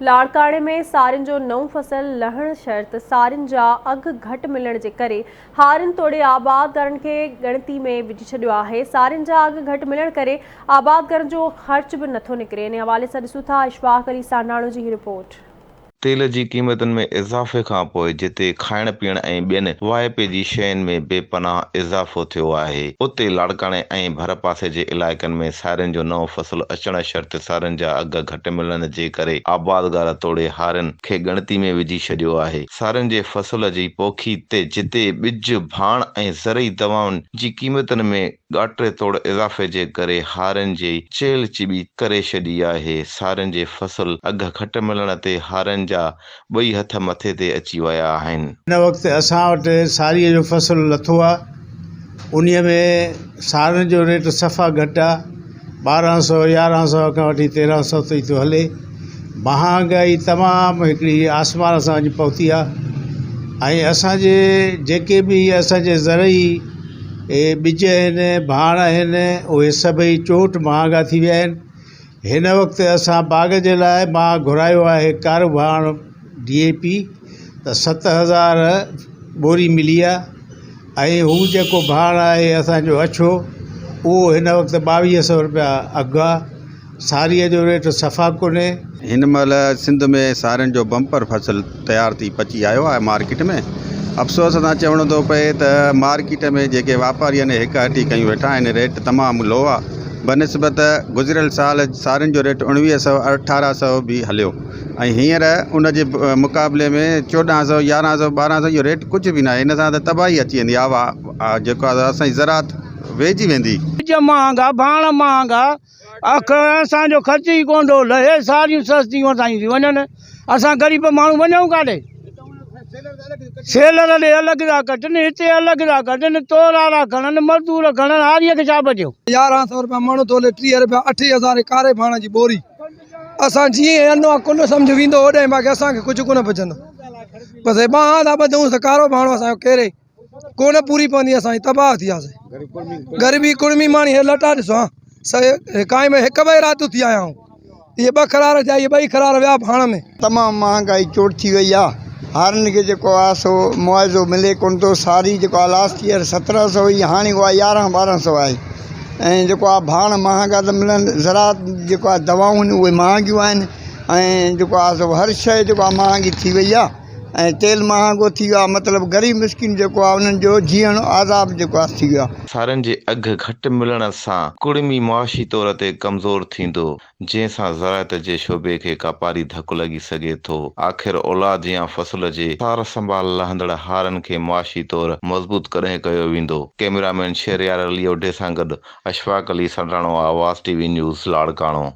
لاڙڪاڻي ۾ سارين جو نئون فصل لهڻ شرط سارين جا اگهه گهٽ ملڻ جي ڪري هارين توڙي آبادگارن کي ڳڻتي ۾ وجهي ڇڏيو آهي. سارين جا اگهه گهٽ ملڻ ڪري آبادگارن جو خرچ به نٿو نڪري. ان حوالي سان ڏسون ٿا اشفاق علي سانڊاڻو جي هي رپورٽ. تيل جي قيمتن ۾ اضافي کان پوء جتي کائڻ پيئڻ ۽ ٻين واهپي جي شين ۾ بي پناهه اضافو ٿيو آهي، اتي لاڙڪاڻي ۽ ڀرپاسي جي علائقن ۾ سارين جو نئون فصل اچڻ شرط سارين جا اگهه گهٽ ملڻ جي ڪري آبادگار توڙي هارين کي ڳڻتي ۾ وجهي ڇڏيو آهي. سارين جي فصل جي پوکي تي جتي ٻج، ڀاڻ ۽ زرعي دوائن جي قيمتن ۾ ڳاٽي توڙ اضافي جي ڪري هارين جي چيلهه چٻي ڪري ڇڏي آهي. سارين جي فصل اگهه گهٽ ملڻ تي هارين جا ٻئي هٿ مٿي تي اچي ويا آهن. هن وقت اسان وٽ ساريء جو فصل لٿو آ، انهيء ۾ سارين جو ريٽ صفا گهٽ آ، 12 سئو 11 سئو کان وٺي 13 سئو تائين ٿو هلي. مهانگائي تمام هڪڙي آسمان سان وڃي پهتي آ ۽ اسان جي جيڪي به اسان جي زرعي ٻج آهن، ڀاڻ آهن، اهي سڀئي چوٽ مهانگا ٿي ويا آهن. هن وقت اسان باغ جي لاء مان گهرايو آهي ڪارو ڀاڻ ڊي اي پي ته 7000 ٻوري ملي آهي ۽ هو جيڪو ڀاڻ آهي اسانجو اڇو اهو هن وقت 22 سو روپيا اگهه آهي ساريء جو ريٽ صفا ڪونهي. هن مهل سنڌ ۾ سارين جو بمپر فصل تيار ٿي پچي آيو آهي مارڪيٽ ۾ افسوس سان چوڻو ٿو پئي ته مارڪيٽ ۾ جيڪي واپاري آهن هڪ هٽي ڪيون ويٺا آهن ريٽ تمام لو آهي بنسبت گذريل سال سارين جو ريٽ 19 سئو 18 سئو به هليو ۽ هينئر ان جي مقابلي ۾ 14 سئو 11 سئو 12 سئو اهو ريٽ ڪجهه به ناهي ان سان ته تباهي اچي ويندي آهي جيڪو آهي اسان جي زراعت ويهجي ويندي. ٻج مهانگا، ڀاڻ مهانگا، آخر اسان جو خرچ ئي ڪونه ٿو لهي، ساريون سستيون اسان جون وڃن، اسان غريب ماڻهو وڃون ڪاڏي؟ سيلر ڏي الڳ ٿا ڪٽن، هتي الڳ ٿا ڪٽن، تورارا کڻن، مزدور کڻن، هاريء کي ڇا بچيو؟ 11 سئو روپيا مڻ ٿو هلي، 30 روپيا 8000 ڪاري ڀاڻ جي ٻوري، اسان جيئن انو ڪن سمجهه ويندو اوڏانهن باقي اسان کي ڪجهه ڪونه بچندو، بس هي ٻانهن ٿا ٻڌون ته ڪارو ڀاڻو اسان جو ڪيري. ڪونه پوري پوندي اسان جي تباهه ٿي وياسين غريبي ڪڙمي ماڻي هي لٽا ڏسو ها قائم هڪ ٻئي رات اٿي آيا آهيون اهي ٻه خرار ٿيا اهي ٻئي خرار ويا ڀاڻ ۾. تمام مهانگائي چوٽ ٿي وئي آ هارين کي جيڪو آ سو معاوضو ملي ڪونه ٿو ساري جيڪو آ لاسٽ ايئر 17 سو هئي هاڻي اها 11 12 سو آهي ۽ جيڪو آ ڀاڻ مهانگا ٿا ملن زراعت جيڪو آ دوائون آهن اهي مهانگيون آهن ۽ جيڪو آ سو هر شيء جيڪو آ مهانگي ٿي وئي آ. ۽ تيل مهانگو ٿي ويو آهي مطلب غريب مسڪين جيڪو آهي انهن جو جيئڻ عذاب جيڪو آهي ٿي ويو آهي. سارين جي اگهه گهٽ ملڻ سان ڪڙمي معاشي طور تي ڪمزور ٿيندو، جنهن سان زراعت جي شعبي کي ڪاپاري ڌڪ لڳي سگهي ٿو. آخر اولاد يا فصل جي سار سنڀال لهندڙ هارين کي معاشي طور مضبوط ڪڏهن ڪيو ويندو؟ ڪئميرا مين شهريار علي اوڍي سان گڏ Ashfaq Ali Sandhano, Awaz T V news, Larkana.